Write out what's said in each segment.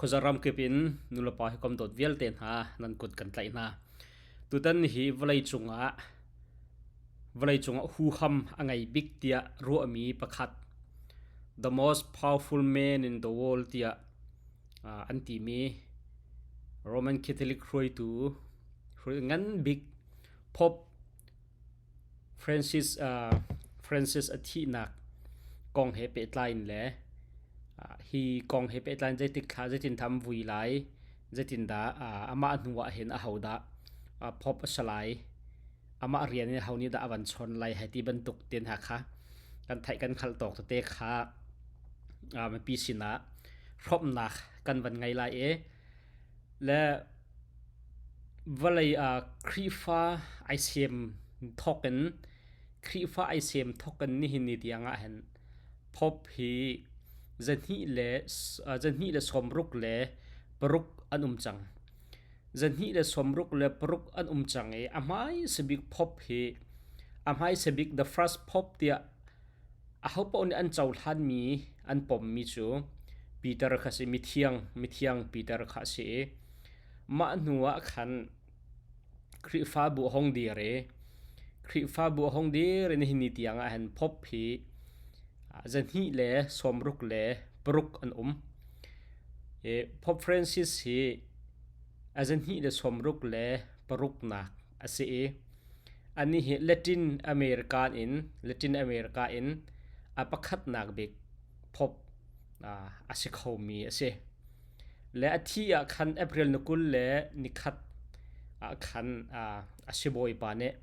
Khuaza ramkip in nulepa hawikom dawt vialte hna nan kut kan tlaih hna. Tutan hi vawleicung ah huham a ngei bik tiah ruahmi pakhat, the most powerful man in the world tiah an timi Roman Catholic hruaitu ngan bik Pope Francis a thihnak kong he pehtlai in le hi kong he pehtlai in zeitik thla zeitin dah an vui lai, zeitindah amah hnu ah hin ahodah Pope a si lai, amah rian in aho nih dah a van chawn lai hei ti bantuk te hna kha kan theih kan hngalh tawk tete kha mipi sinah hrawmhnak kan van ngei lai i le Vawlei ah Khrihfa ai sem thawkin Khrihfa ai sem thawkin nihin ni tiang ah hin Pope hi 266 an um cang. 266 an um cang i a hmaisa bik Pope hi a hmaisa bik the first Pope tiah ahopaoh nih an cohlanmi an pommi cu Peter kha si mithiang mithiang Peter kha a si i mah hnu ah khan Khrihfabu a hung dir i Khrihfabu a hung dir i nihin ni tiang ah hin Pope hi 266 an um. I Pope Francis hi a 266 nak a si i anih hi Latin America in a pakhatnak bik Pope a si khomi a si. Le a thih ah khan April ni 21 ah khan a sibawipa nih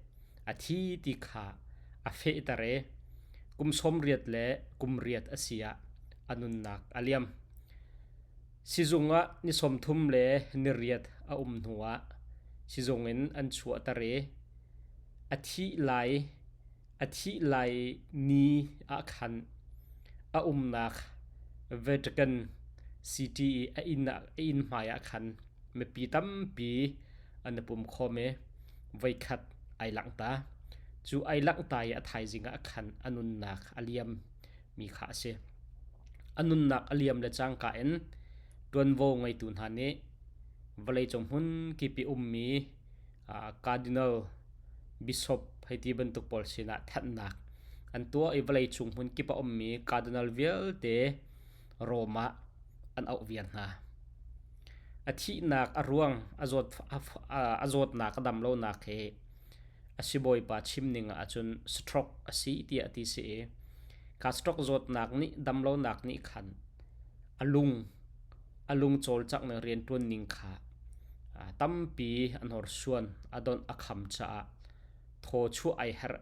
a thi ti kha a fehter i kum 88 a si ah a nunnak a liam. Sizung ah ni 38 a um hnuah sizung in an chuahter i a thih lai ni ah khan a umnak Vatican City i a inn hmai ah khan mipi tampi an i pum khawm i voikhat ai langhta. Cu ai langhta i a thaizing ah khan a nunnak a liam mi kha a si. A nunnak a liam le cangka in ṭuanvo ngeitu hna nih vawleicung hmunkip i ummi cardinal, bishop hei ti bantuk pawl sinah thanhnak an tuah i vawleicung hmunkip a ummi cardinal vialte Rome ah an auh viar hna. A thihnak a ruang a zawtnak a dam lonak hi a sibawipa chim ning ahcun stroke a si tiah ti si i kha stroke zawtnak nih damlonak nih khan a lung a lung cawlcanghnak rianṭuan ning kha tampi a hnorsuan a donh a kham caah thaw chuah ai herh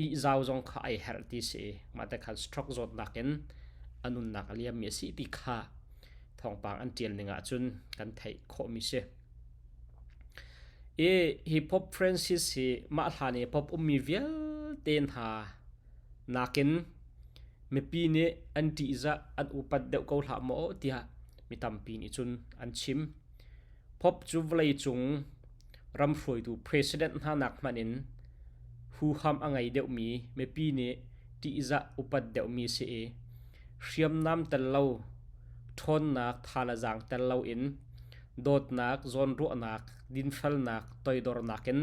ihzau zong kha ai herh ti si i mah te khan stroke zawtnak in a nunnak a liammi a si ti kha thawngpang an ṭial ning ahcun kan theih khawhmi si. I hi Pope Francis hi mah hlan i Pope ummi vialte hna nakin mipi nih an ṭihzah an upat deuh ko hlah maw tiah mi tampi nih cun an chim. Pope cu vawleicung ram hruaitu president hna nak hmanh in huham a ngei deuhmi mipi nih ṭihzah upat deuhmi si i hriamnam tel lo ṭhawnnak tha le zaang tel loin dawtnak, zawnruahnak, dinfelnak, toidornak in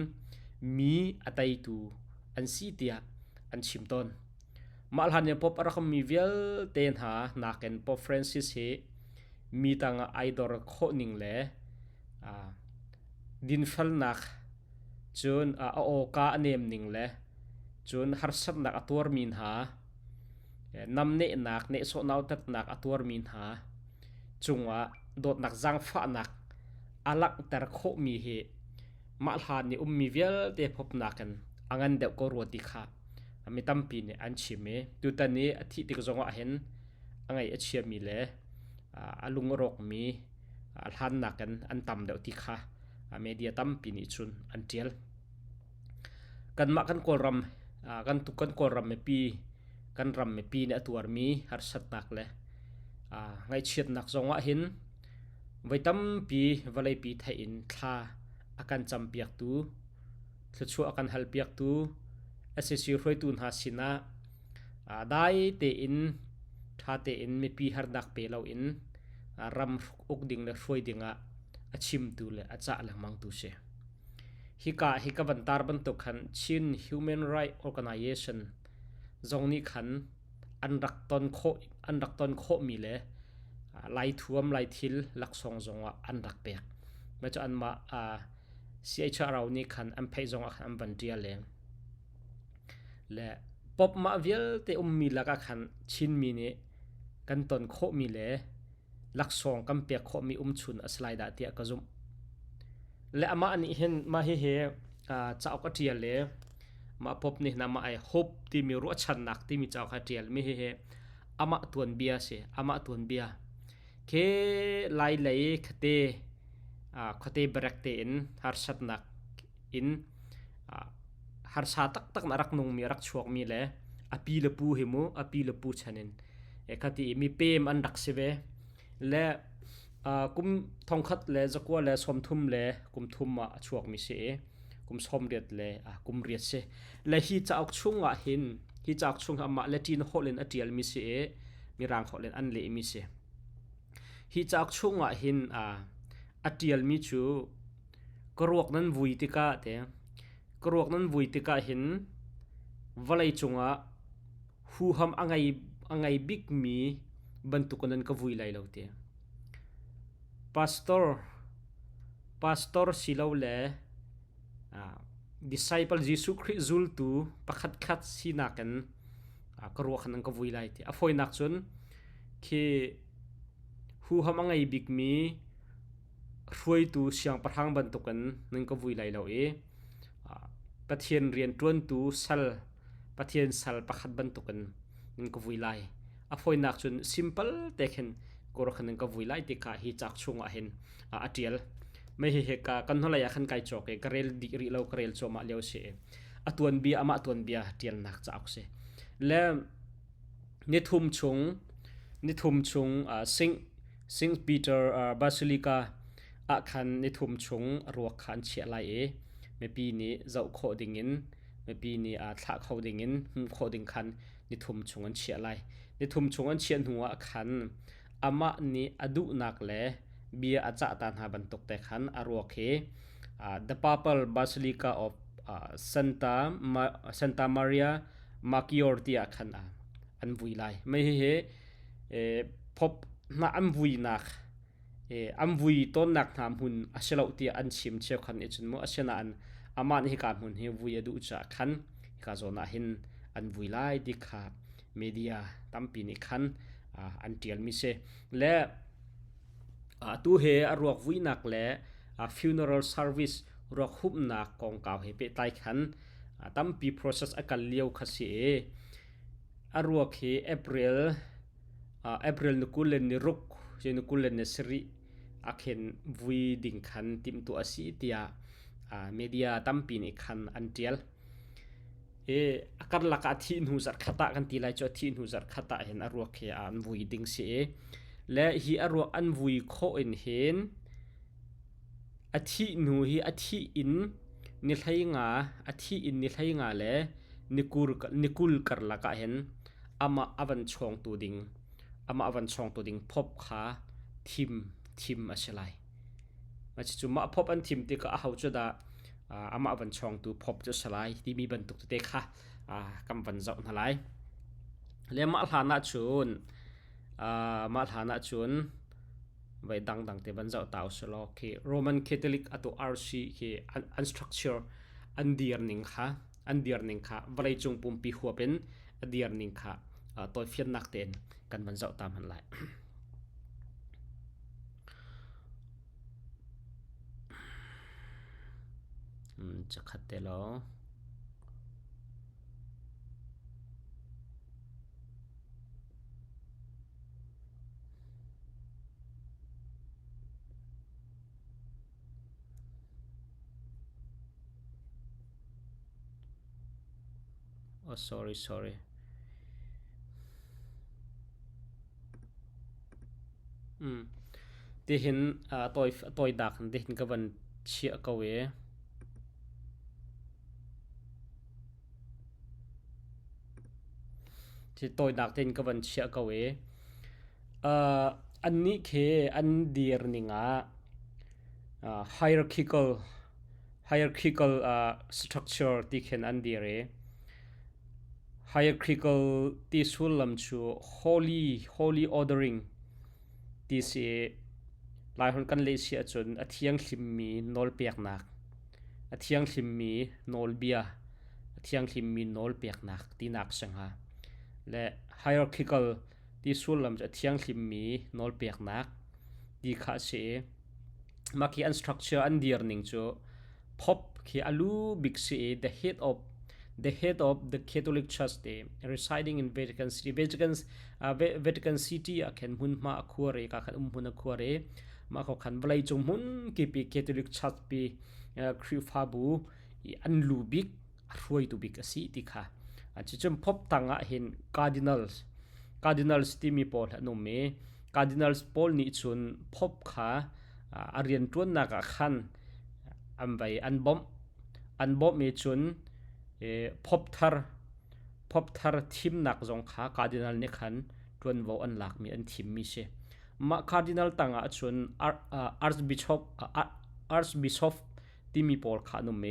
mi a teitu an si tiah an chim tawn. Mah hlan i Pope a rak ummi vialte hna nakin Pope Francis hi mi tangah ai dor khawh ning le dinfelnak cun a awka a nem ning le cun harsatnak a tuarmi hna namnehnak, nehsawh nautatnak a tuarmi hna cungah dawtnak zaangfahnak a langhter khawhmi hi mah hlan i ummi vialte phopnak in a ngan deuh ko rua ti kha mi tampi nih an chim i tutan i a thih tik zongah hin a ngaih a chiami le a lung a rawkmi a hlannak in an tam deuh ti kha media tampi nih cun an ṭial. Kanmah kan Kawlram kan kan Kawlram mipi kan ram mipi nih a tuarmi harsatnak le ngaihchiatnak zongah hin voi tampi vawleipi theih in thla a kan campiaktu thluachuah a kan halpiaktu sac hruaitu hna sinah dai tein ṭha tein mipi harnak pe loin Ram uk ding le hruai ding ah a chimtu le a cah lengmangtu si. Hika hi ka van tar bantuk khan Chin Human Right Organization zong nih khan an rak ton khawh an rak ton khawhmi le Lai thuam Lai thil laksawng zong ah an rak pek. Mah cu anmah CHRO nih khan an pheih zong ah khan an van ṭial leng. Le pop mah vialte ummi lakah khan Chinmi nih kan ton khawhmi le laksawng kan pek khawhmi umchun a si lai dah tiah ka zumh. Le amah nih hin mah hihi cauk a ṭial i mah pop nih hin amah ai hope timi ruahchannak timi cauk a ṭial mi hihi amah tuanbia a si. Amah tuanbia. Khi lai lei khate khuate berek tein harsatnak in harsa taktak na rak nungmi a rak chuakmi le a pi le pu hi mu a pi le pu chan in khati i mi pem an rak si ve le kum thongkhat le zakua le sawmthum le kum thum ah a chuakmi si i kum 80 le kum riat si le hi cauk chung ah hin hi cauk chung amah Latin holh in a ṭialmi si i mirang holh in an lehmi si hi cauk chung ah hin a ṭialmi cu Ka ruak nan vui tikah te ka ruak nan vui tikah hin vawlei cungah huham a ngei bikmi bantuk in nan ka vui lai lo ti. Pastor pastor silole disciple Jesuh Khrih zultu pakhatkhat sinak in ka ruak nan ka vui lai ti. A fawinak cun khi huham a ngei bikmi Hruaitu siangpahrang bantukin nan ka vui lai lo i Pathian rianṭuantu sal, Pathian sal pakhat bantukin nan ka vui lai. A fawinak cun simple te khin kawr khan nan ka vui lai ti kha hi cauk chungah hin a ṭial. Mei hihi ka kan hnulei ah khan kai cawk i ka rel dih rih lo, ka rel cuahmah lio a si i a tuanbia amah tuanbia ṭialnak cauk si. Le Nithum chung nithum chung Saint Peter Basilica ah khan nithum chung ruak kha an chiah lai i mipi nih zoh khawh dingin mipi nih thlah kho dingin hmuh khawh ding khan nithum chung an chiah lai. Nithum chung an chiah hnu ah khan amah nih a duhnak le bia a cah ta hna bantuk te khan a ruak hi The Papal Basilica of Santa Maria Maggiore tiah khan an vui lai. Mei hihi Pope hna an vuinak an vui tawnnak hna hmun a si lo tiah an chim cheukhat nih cun mu asinain amah nih hika hmun hi vui a duh caah khan hika zawn ah hin an vui lai ti kha media tampi nih khan an ṭialmi si. Le atu he a ruak vuinak le funeral service ruak humhnak kongkau he pehtlai khan tampi process a kal lio kha si i a ruak hi April April ni 26 ni 27 a khen vui ding khan timhtuah a si tiah media tampi nih khan an ṭial. I a karlak ah thih hnu zarhkhat ah kan ti lai cu a thih hnu zarhkhat ah hin a ruak hi an vui ding si i le hi a ruak an vui khawh in hin A thih hnu hi a thih in ni 15 a thih in ni 15 le ni 20 karlak ah hin amah a van chawngtu ding amah a van chawngtu ding phop kha thim thim a si lai. Cucu mah phop an thim tikah aho cu dah amah van chawngtu phop cu a si lai timi bantuk tete kha kan van zoh hna lai. Le mah hlan ahcun mah hlan ahcun voi dangdang te van zoh ta usulaw khi Roman Catholic atu RC khi an structure an dir ning kha an dir ning kha vawleicung pumpi huap in a dir ning kha tawifiannak tein kan van zoh ta hman lai. Cakhat te law. Oh sorry sorry. Tihin a tawi dak tihin ka van chiah ko e. Hi tawinak tein ka van chiah ko i. Annih khi an dir ning ah hierarchical hierarchical structure ti khin an dir i hierarchical ti sullam cu holy holy ordering ti si i Laiholh kan leh si ahcun a thianghlimmi nawlpeknak a thianghlimmi nawlbia a thianghlimmi nawlpeknak tinak a si hnga. Le hierarchical ti sullam cu a thianghlimmi nawlpeknak ti kha a si i mah khi an structure an dir ning cu Pope khi a lu bik si i the head of the Catholic Church te residing in Vatican City. Vatican City ah khin hmunhma a khuar i ka khan um hmun a khuar i mah ko khan vawleicung hmun kip i Catholic Church pi Khrihfabu i an lu bik a hruaitu bik a si ti kha. Cucun Pope tang ah hin cardinals timi pawl an um i cardinals pawl nih cun Pope kha a rianṭuannak ah khan an vai an bawmh. An bawmh i cun Pope thar thimnak zong kha cardinal nih khan ṭuanvo an lakmi an thimmi si. Mah cardinal tang ah cun archbishop timi pawl kha an um i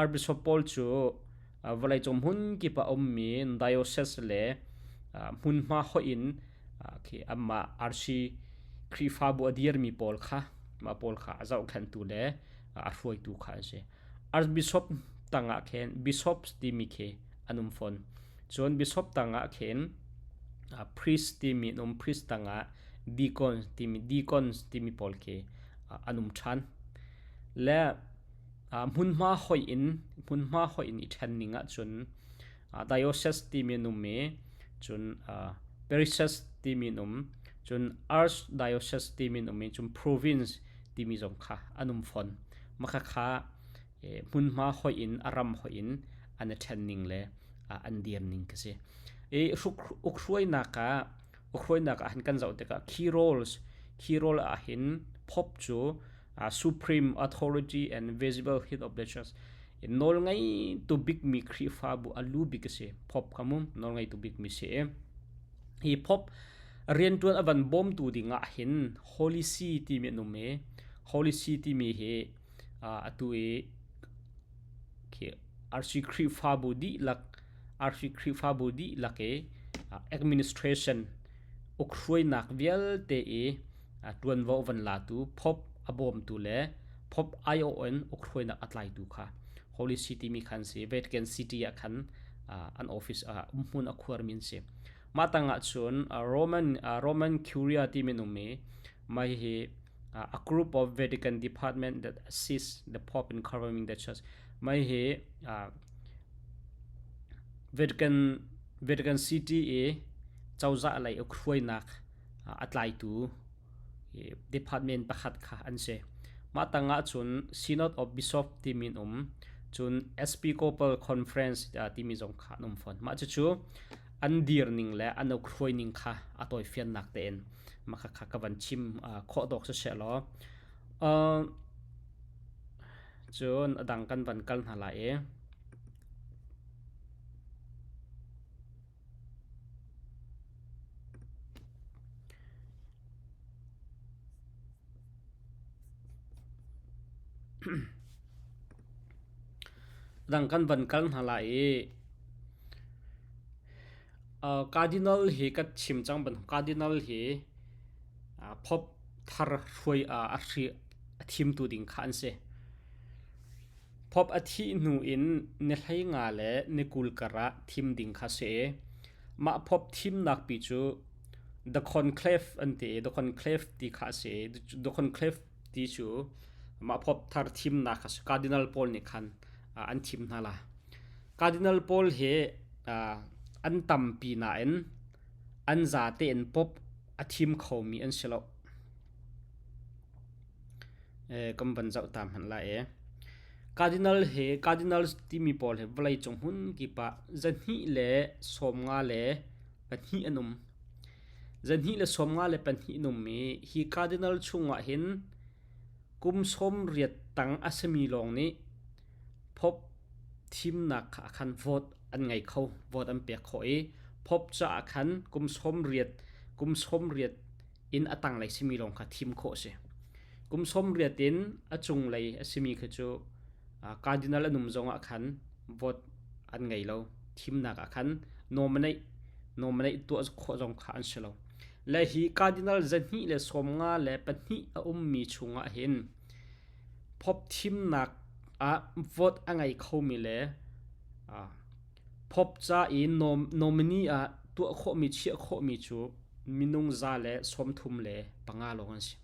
archbishop pawl cu vawleicung hmun kip ah a ummi diocese le hmunhma hoih in khi anmah RC Khrihfabu a dirmi pawl kha mah pawl kha a zohkhenhtu le a hruaitu kha an si. Archbishop tangah khin bishops timi khi an um fawn. Cun bishop tangah khin priest timi an um. Priest tangah deacons timi pawl khi an um ṭhan. Le hmunhma hoih in i ṭhen ning ahcun diocese timi an um i cun parishes timi an um, cun archdiocese timi an um i cun province timi zong kha an um fawn. Mah kha hmunhma hoih in a ram hoih in an i ṭhen ning le an dir ning ka si. I ukhruainak ah hin kan zoh tikah key roles ah hin Pope cu supreme authority and visible head of the church, nawl ngeitu bikmi Khrihfabu a lu bik a si. Pope kha mu nawl ngeitu bikmi si i hi Pope rianṭuan a van bawmtu ding ah hin Holy See timi an um i Holy See timi hi atu i khi RC Khrihfabu dihlak i administration ukhruainak vialte i ṭuanvo van latu, Pope a bawmtu le Pope aiawh in ukhruainak a tlaitu kha Holy See timi khan si. Vatican City ah khan an office ah umhmun a khuarmi an si. Mah tangah cun Roman Curia timi an um i mah hihi a group of Vatican department that assists the Pope in governing the church. Mah hihi Vatican City i cozah lei ukhruainak a tlaitu department pakhat kha an si. Mah tangah cun Synod of Bishop timi an um. Cun Episcopal Conference timi zong kha an um fawn. Mah cucu an dir ning le an ukhruai ning kha a tawifiannak tein mah kha ka van chim khawh dawk siseh law cun a dang kan van kal hna lai i dang kan van kal hna lai i Cardinal hi ka chim cang bantuk Cardinal hi Pope thar hruai a a thimtu ding kha an si. Pope a thih hnu in ni 15 le ni 20 kar ah thim ding kha si i mah Pope thimnak pi cu The Conclave an ti i The Conclave ti kha a si i The Conclave ti cu mah Pope thar thimnak kha si. Cardinal pawl nih khan an thim hna la. Cardinal pawl hi an tampi nain an zate in Pope a thim khomi an si lo. Kan van zoh ta hmanh lai i Cardinal hi Cardinals timi pawl hi vawleicung hmun kip ah 294 an um. 294 an um i hi Cardinal chungah hin kum 80 tang a simi lawng nih Pope thimnak kha khan vote an ngei kho, vote an pek khawh i Pope caah khan kum 80 kum 80. in a tanglei simi lawng kha thim khawh a si. Kum 80 in a cunglei a simi kha cu cardinal an um zongah khan vote an ngei lo. Thimnak ah khan nominate nominate tuah khawh zong kha an si lo. Le hi cardinal 252 a ummi chungah hin Pope thimnak ah vote a ngei khomi le Pope ca i nominee ah tuah khawhmi chiah khawhmi cu minung 135 lawng an si.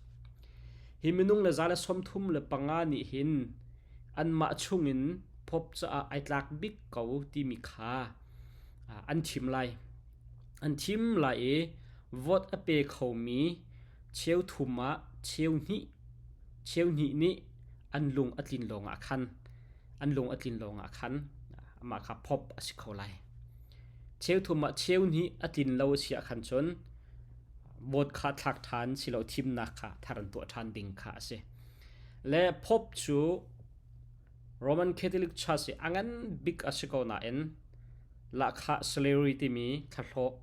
Hi minung le 135 nih hin anmah chungin Pope caah ai tlak bik ko timi kha an thim lai. An thim lai i vote a pe khomi cheu thum ah cheu hnih cheu hnih nih an lung a tlin lawngah khan an lung a tlin lawngah khan amah kha Pope a si kho lai. Cheu thum ah cheu hnih a tlin lo a si ah khan cun vote kha thlak ṭhan silo thimnak kha thar an tuah ṭhan ding kha a si. Le Pope cu Roman Catholic Church i a ngan bik a si ko nain lahkhah salary timi thlahlawh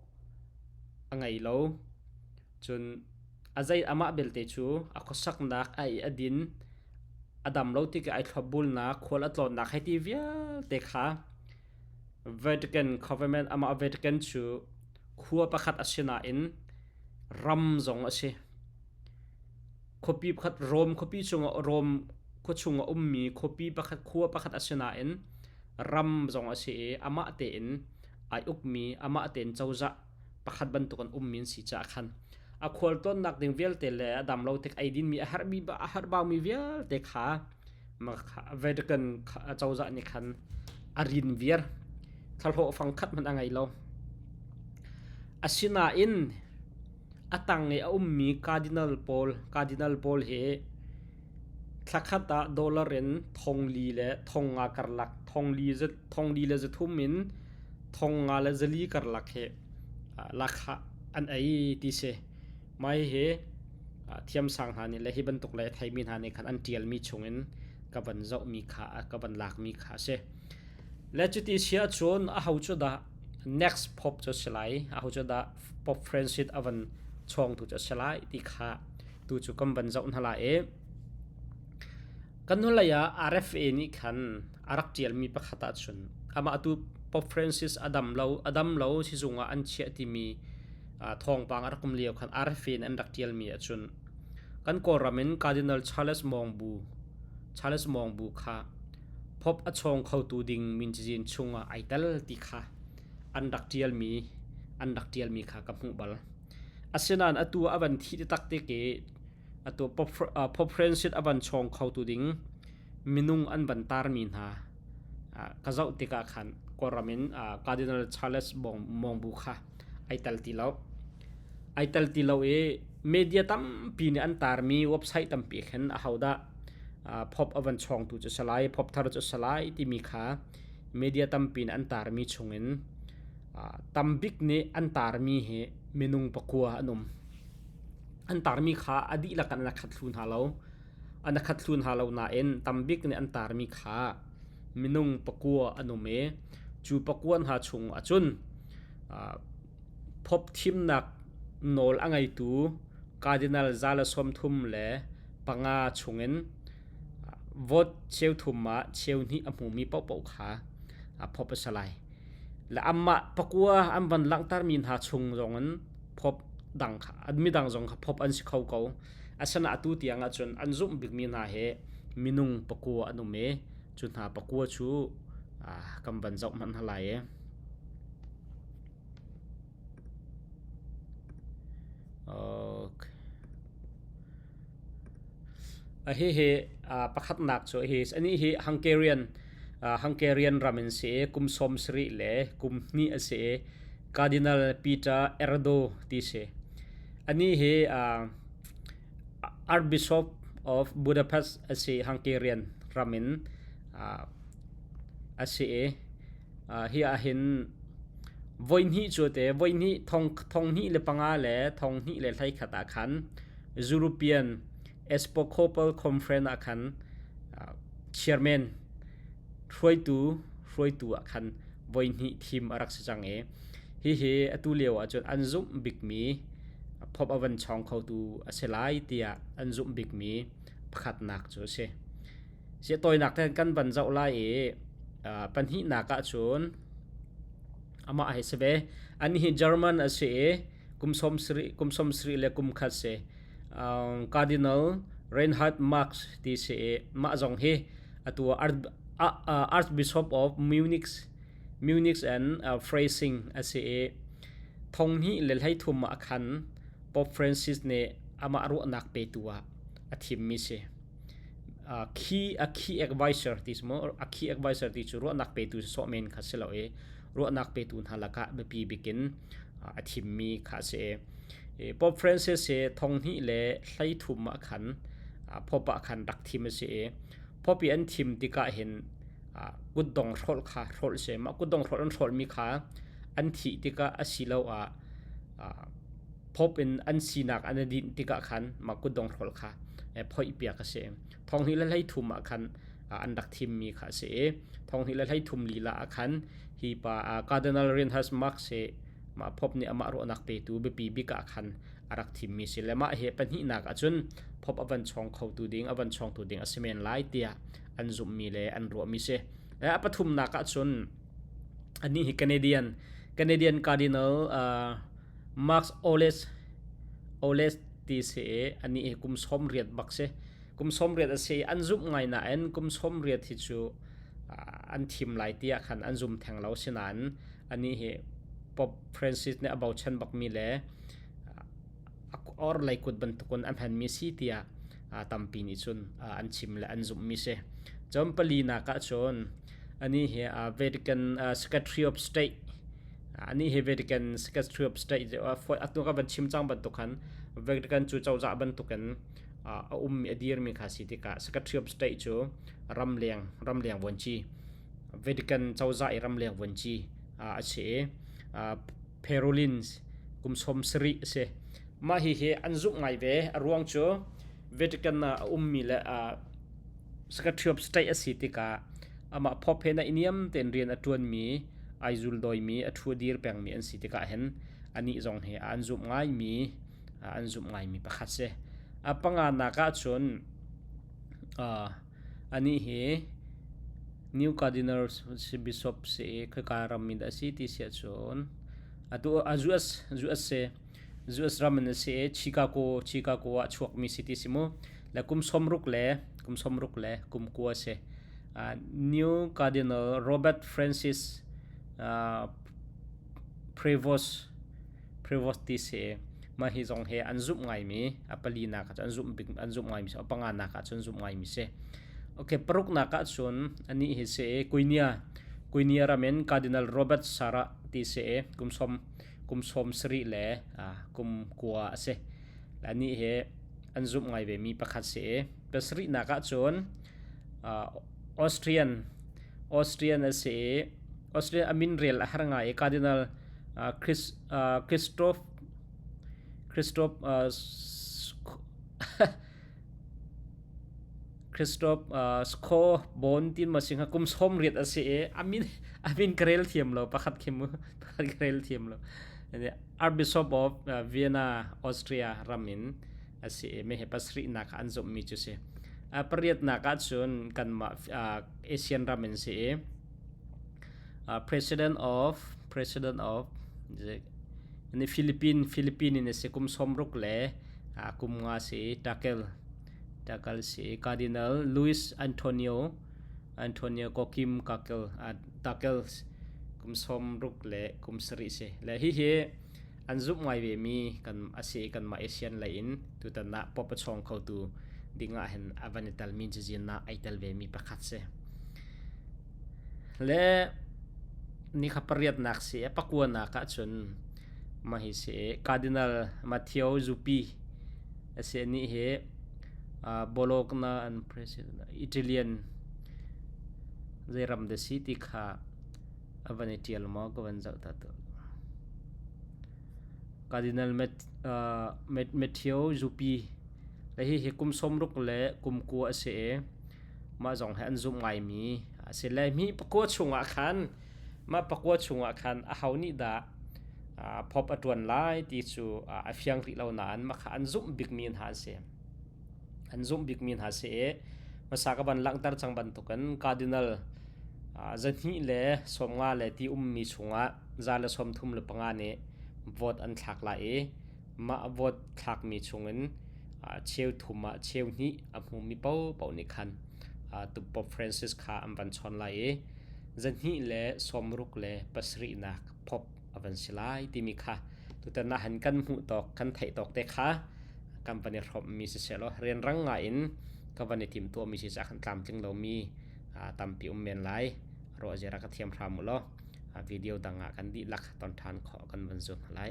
a ngei lo. Cun a zei amah belte cu a khuasaknak a i a din a dam lo tikah ai thlopbulnak khual a tlawnnak hei ti vialte kha Vatican government amah Vatican cu khua pakhat a si nain ram zong a si. Khuapi pakhat Rome khuapi chungah Rome khua chungah ummi khuapi pakhat khua pakhat a si nain ram zong a si i amah tein ai ukmi amah tein cozah pakhat bantuk an ummi an si caah khan a khualtlawnnak ding vialte le a dam lo tik ei dinmi a herhmi a herhbaumi vialte kha Vatican cozah nih khan a rin viar thlahlawh fang khat hmanh a ngei lo. Asinain a tang i a ummi cardinal pawl cardinal pawl hi thlakhat ah dollar in thong li le thong nga karlak thong li le zathum in thong nga le zali karlak hi lakhah an ei ti si. Mah hihi thiamsang hna nih le hi bantuk le a theimi hna nih khan an ṭialmi chungin ka van zohmi kha ka van lakmi kha a si. Le cuti si ahcun aho cu dah next Pope cu a si lai, aho cu dah Pope Francis a van chawngtu cu a si lai ti kha tu cu kan van zoh hna lai i kan hnulei ah RFA nih khan a rak ṭialmi pakhat ahcun amah tu Pope Francis a dam lo a dam lo sizung ah an chiah timi thawngpang a rak um lio khan RFA in an rak ṭialmi ahcun kan Kawlram in Cardinal Charles Mawng Bu Charles Mawng Bu kha Pope a chawng khotu ding min cazin chungah ai tel ti kha an rak ṭialmi an rak ṭialmi kha ka hmuh bal. Asinain atu a van thih taktak tik i atu Pope Francis a van chawng khotu ding minung an van tarmi hna ka zoh tikah khan Kawlram in Cardinal Charles Mawngbu kha ai tel ti lo. Ai tel ti lo i media tampi nih an tarmi website tampi khin ahodah Pope a van chawngtu cu si lai, Pope thar cu si lai timi kha media tampi nih an tarmi chungin tambik nih an tarmi hi minung pakua an um. An tarmi kha a dihlak in an khat thlu hna lo. An khat thlu hna lo nain tambik nih an tarmi kha minung pakua an um i cu pakua hna chung ahcun Pope thimnak nawl a ngeitu Cardinal 135 chungin vote cheu thum ah cheu hnih a hmumi paohpaoh kha Pope a si lai. Le amah pakua an van langhtermi hna chung zongin Pope dang kha midang zong kha Pope an si kho ko. Asinain atu tiang ahcun an zumh bikmi hna hi minung pakua an um i cu hna pakua cu kan van zoh hmanh hna lai i. Okay. Hihi pakhatnak cu hi anih hi Hungarian Hungarian ram in si i kum 70 le kum hnih a si i Cardinal Peter Erdo ti si. Anih hi Archbishop of Budapest a si Hungarian ram in a si i hi ahhin voihnih cu te voihnih thong thong hnih le panga le thong hnih le hleikhat ah khan European Episcopal Conference ah khan chairman hruaitu hruaitu ah khan voihnih thim a rak si cang i hihi atu lio ahcun an zumh bikmi Pope a van chawng khotu a si lai tiah an zumh bikmi pakhatnak cu a si. Sia tawinak te kan van zoh lai i pahnihnak ahcun amah hi si ve. Ani hi German a si i kum 70 le kum khat si. Cardinal Reinhard Marx ti si i mah zong hi atu Archbishop of Munich Munich and Freising a si i 2023 ah khan Pope Francis nih amah ruahnak petu ah a thimmi si. Key a key advisor ti si maw a key advisor ti cu ruahnak petu sawh men kha si lo i ruahnak petu hna lakah biapi bik in a thimmi kha a si i Pope Francis hi 2023 ah khan Pope ah khan rak thim a si i Pope i an thim tikah hin kutdong hrolh kha hrolh si. Mah kutdong hrolh an hrolhmi kha an thih tikah asiloah Pope in an sinak an i dinh tikah khan mah kutdong hrolh kha phoihpiak a si. 2023 ah khan an rak thimmi kha a si i 2023 lila ah khan hi pa Cardinal Reinhard Marx hi mah Pope nih amah ruahnak petu biapi bik ah khan a rak thimmi si le mah hi pahnihnak ahcun Pope a van chawng khotu ding a van chawngtu ding a si men lai tiah an zumhmi le an ruahmi si. A pathumnak ahcun anih hi Canadian Canadian Cardinal Mark Oles Oles ti si i anih hi kum 80 bak si. Kum 80 a si an zumh ngai nain kum 80 hi cu an thim lai tiah khan an zum theng lo sinain anih hi Pope Francis nih a bochan bakmi le or lei kut bantukin a hmanmi si tiah tampi nih cun an chim le an zumhmi si. Cun palinak ah cun anih hi Vatican Secretary of State anih hi Vatican Secretary of State atu ka van chim cang bantuk khan Vatican cu cozah bantukin a ummi a dirmi kha si tikah Secretary of State cu ramleng ramleng vuanci Vatican cozah i ramleng vuanci a si i Parolins kum 70 a si. Mah hihi an zumh ngai ve. A ruang cu Vatican ah a ummi le Secretary of State a si tikah amah Pope he naihniam tein rian a ṭuanmi, ai zuldawimi, a ṭhu a dir pengmi an si tikah hin anih zong hi an zumh ngaimi an zumh ngaimi pakhat si. A panganak ahcun anih hi New Cardinal Bishop si i khika ram mi dah a si ti si ahcun atu US US si US ram in a si i Chicago Chicago ah chuakmi si ti si mu le kum 60 le kum 60 le kum kua si. New Cardinal Robert Francis Prevost Prevost ti si mah hi zong hi an zumh ngaimi a palinak ah cun an zumh bik an zumh ngaimi si a panganak ah cun zumh ngaimi si. Okay, paruknak ah cun anih hi si Guinea Guinea ram in Cardinal Robert Sarah ti si kum som kum som sarih le kum kua a si. Anih hi an zumh ngai ve mi pakhat si. Pasarihnak ah cun Austrian Austrian a si i Austrian a min rel a har ngai i Cardinal Chris, Christoph Christoph Christoph Schobon tin ma si hnga kum 80 a si i a min a min ka rel thiam lo pakhat khi mu pakhat ka rel thiam lo Archbishop of Vienna Austria ram in a si i me he pasarihnak an zumhmi cu si pariatnak ah cun kanmah Asian ram in si i President of President of ni Philippine Philippine in a si kum 60 le kum nga si Takel Takel si Cardinal Luis Antonio Antonio Kokim Kakel Takel kum 60 le kum sarih si le hihi an zumh ngai ve mi kan a si kanmah Asian lei in tutan ah pop a chawng khotu ding ah hin a van i telmi cazin ah ai tel ve mi pakhat si. Le ni kha pariatnak si a pakuanak ah cun mah hi si Cardinal Matteo Zuppi a si ni hi Bologna and President Italian zei ram dah si ti kha a van i ṭial maw ka van zoh ta tuah. Cardinal Matteo Zuppi le hihi kum 60 le kum kua a si i mah zong hi an zumh ngaimi a si le mi pakua chungah khan mah pakua chungah khan aho nih dah Pope a ṭuan lai ti cu a fiang rih lo nain mah kha an zumh bikmi hna an si. An zumh bikmi hna si i hmasa ka van langhter cang bantukin Cardinal 250 le ti ummi chungah 135 nih vote an thlak lai i mah vote thlakmi chungin cheu thum ah cheu hnih a hmumi paohpaoh nih khan tu Pope Francis kha an van chawn lai i 267nak Pope a van si lai timi kha tutan ah han kan hmuh tawk kan theih tawk te kha kan van i hrawmhmi siseh law rianrang ngai in ka van i timhtuahmi si caah kan tlamtling lomi tampi um men lai. Ruah zira ka thiam hram u law video dang ah kan dihlak ton ṭhan khawh kan van zuam hna lai.